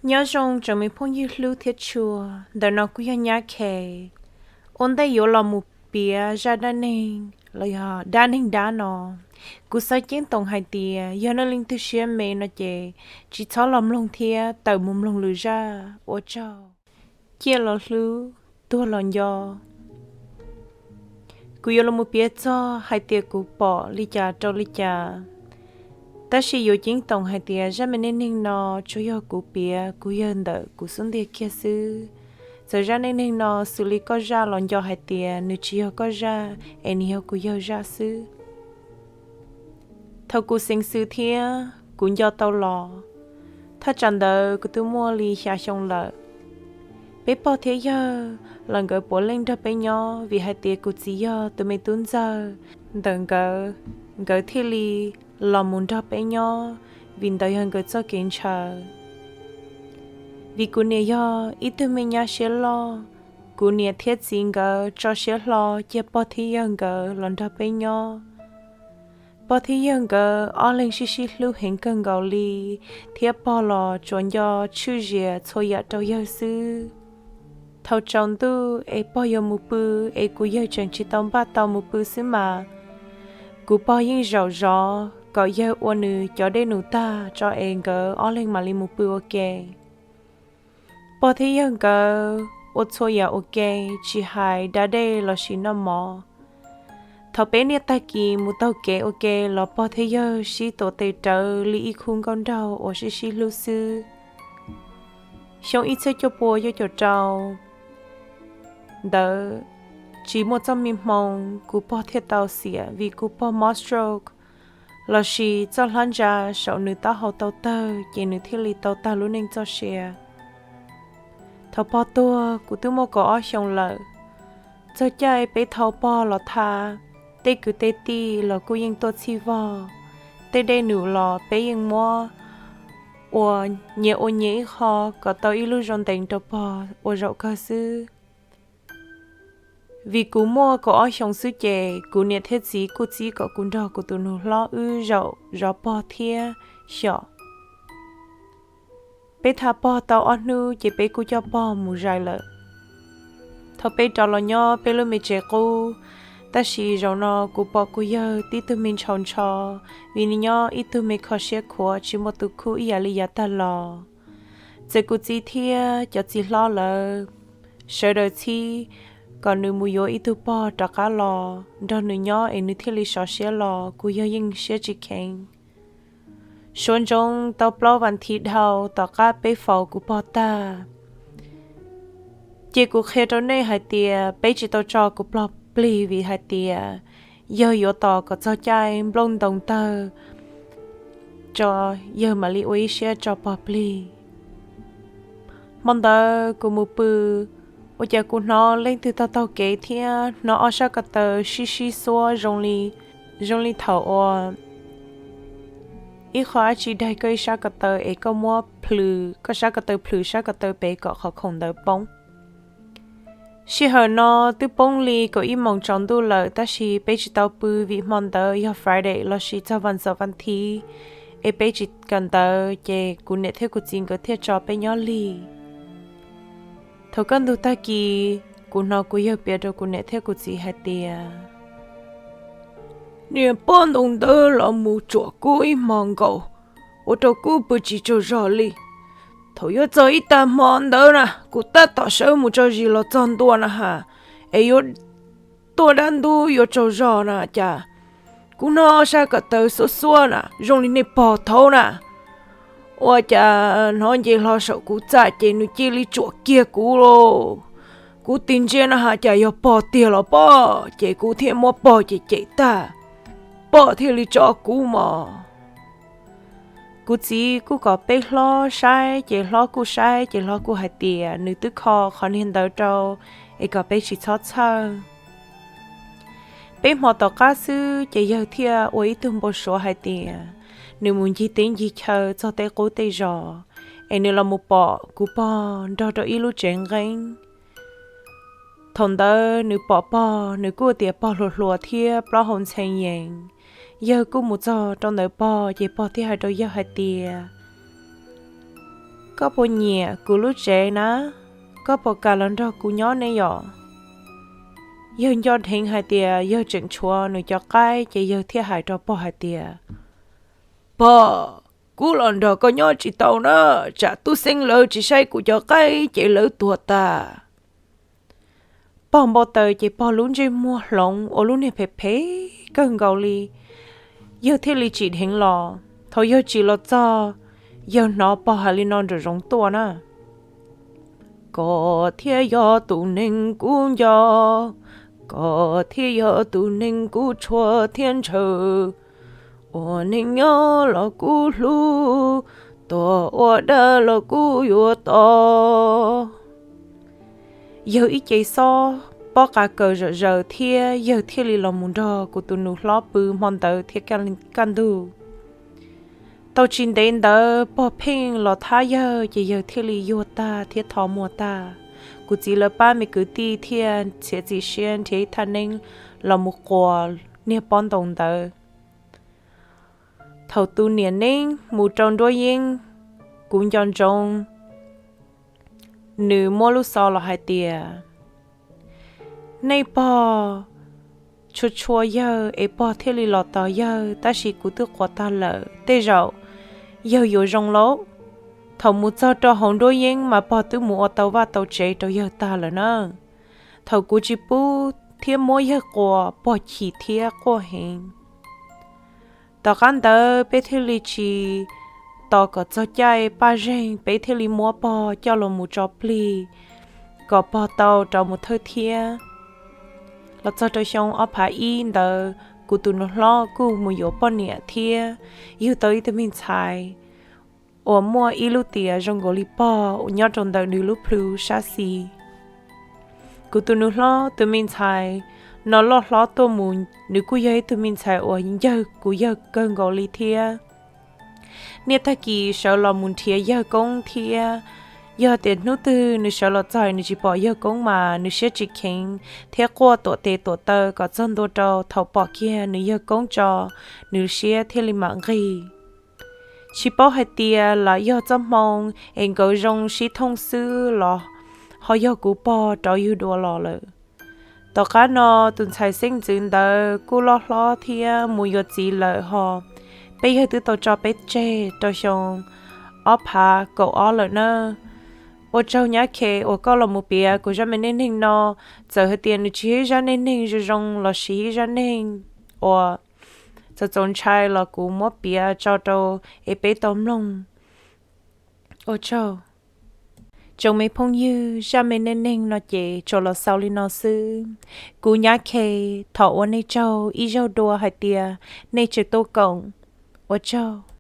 Nyob zoo tsoom me phooj ywg hlub thiab tshua, ntawm no kuj yog Nyab Khe. Ua ntej yuav los mus piav zaj dab neeg los yog dab neeg dab no, kuv xav ceeb toom hais tias yog nej leej twg siab me no ces tsis txhob los mloog thiab tawm mus mloog lwm zaj. Ua tsaug. Ciaj los hlub, tuag los nco. Kuv yuav los mus piav txog hais tias kuv pom li cas rau li cas. Tab sis yuav ceeb toom hais tias zaj me dab neeg no tsuas yog kuv piav kuv yawg ntawm kuv xub ntiag kiag xwb. Txawm zaj dab neeg no xws li koj zaj los nco hais tias nws tsis yog koj zaj, es nws yog kuv yawg zaj xwb. Thaum kuv xeev xwm thiab kuv nco tau los, thaj tsam ntawd kuv twb muaj li xya xyoo lawm. Peb pog thiab yawg los nkawd puav leej nrog peb nyob vim hais tias kuv txiv yog tus me tub ntxawg ntawm nkawd, nkawd thiaj li los mus nrog peb nyob, vim ntawd yog nkawd txoj kev ntshaw. Vim kuv niam yog ib tug me nyab siab loj, kuv niam thiab txiv nkawd tso siab hlo cia pog thiab yawg nkawd los nrog peb nyob. Pog thiab yawg nkawd ob leeg sib sib hlub heev kawg nkaus li, thiab pog los tsuas nco tshwj zias txhua yam rau yawg xwb. Thaum tsaus ntuj es pog yuav mus pw, es kuv yawg tseem tsis tau npaj tau mus pw xwb mas, kuv pog yeej zaum zov kom yawg ua nws cov dej num tag tso es nkawd ob leeg mam li mus pw ua ke. Pog thiab yawg nkawd ua txhua yam ua ke, tsis hais da dej lossis noj mov. Thaum peb niaj tag kis mus taug kev ua ke los pog thiab yawg sib tuav tes rawv li ib khub nkauj nraug uas sib sib hlub xwb. Xyoo ib txhiab cuaj pua cuaj caum rau ntawd, tsis muaj txoj me hmoo, kuv pog thiaj tau xiam vim kuv pog mob stroke lossis txoj hlab ntsa saum nws taub hau tau tawg ces nws thiaj li tau tag lub neej txoj sia. Thaum pog tuag kuv twb muaj kaum ob xyoos lawm. Txog caij peb thau pog los tha, tej kwv tej tij los kuj yeej tuaj txhij vog. Tej dej num los peb yeej muab ua nyias ua nyias ib qho kom tau ib lub zoo ntees rau pog ua zaum kawg xwb. Vim kuv muaj kaum ob xyoos xwb ces kuv niam thiab txiv kuj txib kom kuv nrog kuv tus nus hlob wb zaum zov pog thiab xyom. Peb tha pog tau ob hnub ces peb kuj coj pog mus zais lawm. Thaum peb rov los nyob peb lub me tsev qub, tab sis zaum no kuv pom kuv yawg tib tug me ntshaus ntsho, vim nws nyob ib tug me kho siab khuav tsis muaj tus khub ib yam li yav tag los. Txawm kuv txiv thiab cov txiv hlob lawv sawv daws txhib kom nws mus yuav ib tug pog rov qab los nrog nws nyob es nws thiaj li sov siab los, kuv yawg yeej siab tsis kheev. Suav ntsoov tau plaub vas thiv dhau tom qab peb faus kuv pog tag, ces kuv qhia rau nej hais tias peb tsis tau tso kuv pog plig vim hais tias yawg yuav tos kom txog caij nplooj ntoo tawg tso, yawg mam li ua ib siab tso pog plig. Hmo ntawd kuv mus pw, ua cas kuv hnov leej twg taug taug kev thiab hnov ob sab ko taw sib sib xuab zoo li, zoo li thaum uas ib qho dab tsi daig koj ib sab ko taw es koj muab plhws, koj sab ko taw plhws sab ko taw pem kom qhov khoom ntawd poob. Sij hawm no twb poob li kaum ib moos tsaus ntuj lawm tab sis peb tsis tau pw vim hmo ntawd yog Friday lossis txog vas xaum vas thiv, es peb tsis kawm ntawv ces kuv niam thiab kuv txiv nkawd thiaj tso peb nyob lig. Thaum kaj ntug tag kis, kuv hnov kuv yawg piav rau kuv niam thiab kuv txiv hais tias, niam pog ntoo ntawd los mus tsuam kub ib hmo nkaus, ua rau kub pw tsis tsaug zog li. Thaum yuav txog ib tag hmo ntawd na, kuv tab tom sawv mus tso zis los txog ntua na has, es yuav tuaj dab ntub yuav tsaug zog na cas, kuv hnov sab ko taw xuab xuab na zoo li nej pog thaud na. Ua cas hnov nce hlo saum kuv txaj ces nws cia li tsuam kiag kuv lauj. Kuv tig ntsia na has cas yog pog tiag los pob, ces kuv thiaj muab pog cem cem tag, pog thiaj li tso kuv mos. Kuv txiv kuj kom peb hlob saib ces hlob kuj saib ces hlob kuj hais tias nws twb kho qhov niag ntawd rau, es kom peb tsis txhob txhawj. Peb hmo tom qab xwb ces yawg thiaj ua ib tug npau suav hais tias nws mus ncig teb ncig chaw txog tej qub tej zos, es nws los mus pom kuv pog nrog rau ib lub tsev nqeeb. Thaum ntawd nws pom pog, nws kuj tias pog hluas hluas thiab plaub hau ntxhee yees. Yawg kuj mus txog rau ntawd pog, ces pog thiaj hais rau yawg hais tias, Koj puas nyiam kuv lub tsev na? Koj puas kam los nrog kuv nyob ne yom? Yawg nco dheev hais tias yawg tseem tshuav nws cov qaib, ces yawg thiaj hais rau pog hais tias, Pog, kuv los nrog koj nyob tsis tau na, tsam tub xeeb lawv tsis saib kuv cov qaib ces lawv tuag tag. Pog npau taws ces pog lub ntsej muag hloov ua lub niag phem phem kawg nkaus li. Yawg thiaj li tsim dheev los. Thaum yawg tsim los txog, yawg hnov pog hais li no nram zoov tuaj na: Koj thiaj yog tus neeg kuv nco, koj thiaj yog tus neeg kuv tshua thiab ntshaw, ua neej nyob los kuv hlub, tuag ua dab los kuv yuav tos. Yawg ib ce xob pob qa kaws zom zaws thiab yawg thiaj li los mus nrog kuv tus nus hlob pw hmo ntawd thiab kaj ntug. Tau tsis ntev ntawd pog pheej los thab yawg ces yawg thiaj li yuag tag thiab tho muag tag. Kuv txiv lawv pab me kwv tij thiaj txiav txim siab nrhiav ib thaj neeb los mus quas niag pob ntoo ntawd. Thaum tus niam neeb mus rau nruab yeeb, kuv nco ntsoov nws muab lub xov los hais tias, nej pog tshua tshua yawg es pog thiaj li los tos yawg, tab sis kuv twb quas tag lawm, tej zaum yawg yuav zoo lauj. Thaum mus txog rau hauv nruab yeeb mas pog twb mus ua tau vaj tau tsev rau yawg tag lawm na. Thaum kuv tsis pub thiab muab yawg quas, pog chim thiab quaj heev. Tom qab ntawd peb thiaj li tsis tos kom txog caij paj zeeg, peb thiaj li muab pog coj los mus tso plig kom pog tau rov mus thawj thiab. Los txog rau xyoo ob phav ib ntawd, kuv tus nus hlob kuj mus yuav poj niam thiab yug tau ib tug me ntxhais uas muaj ib lub tiam zoo nkaus li pog uas nyob rau ntawm nws lub plhu sab xis. Kuv tus nus hlob tus me ntxhais no loj hlob tuaj mus, nws kuj yog ib tug me ntxhais uas ncawg kuv yawg kawg nkaus li thiab. Niaj tag kis sawv los mus nrhiav yawg koob thiab. Yog tias hnub twg nws sawv los txog nws tsis pom yawg koob mas nws siab tsis kheev thiab quaj tuam tes tuam taw kom txog ntua rau thaum pom kiag nws yawg koob tso, nws siab thiaj li mam nqig. Tsis paub hais tias lam yog txoj hmoo es nkawd zoo sib thooj xwb los ho yog kuv pog rov yug dua los lawm. Tom qab no tus ntxhais xeeb ntxwv ntawd kuj loj hlob thiab mus yuav txiv lawm ho, peb yawg twb tau tso peb tseg rau xyoo ob phav kaum ob lawm nawb. Ua tsaug nyab Khe uas koj los mus piav kuv zaj me neej neeg no. Txawm hais tias nws tsis yog ib zaj neej neeg zoo zoo los sis ib zaj neeg uas txaus txaus ntshai los kuv muab piav tso rau es peb tau mloog. Ua tsaug. Tsoom me phooj ywg, zaj me neej neeg no ces tsuas los xaus li no xwb. Kuv nyab Khe thov ua nej tsaug ib zaug dua hais tias nej tseem tuaj koom. Ua tsaug.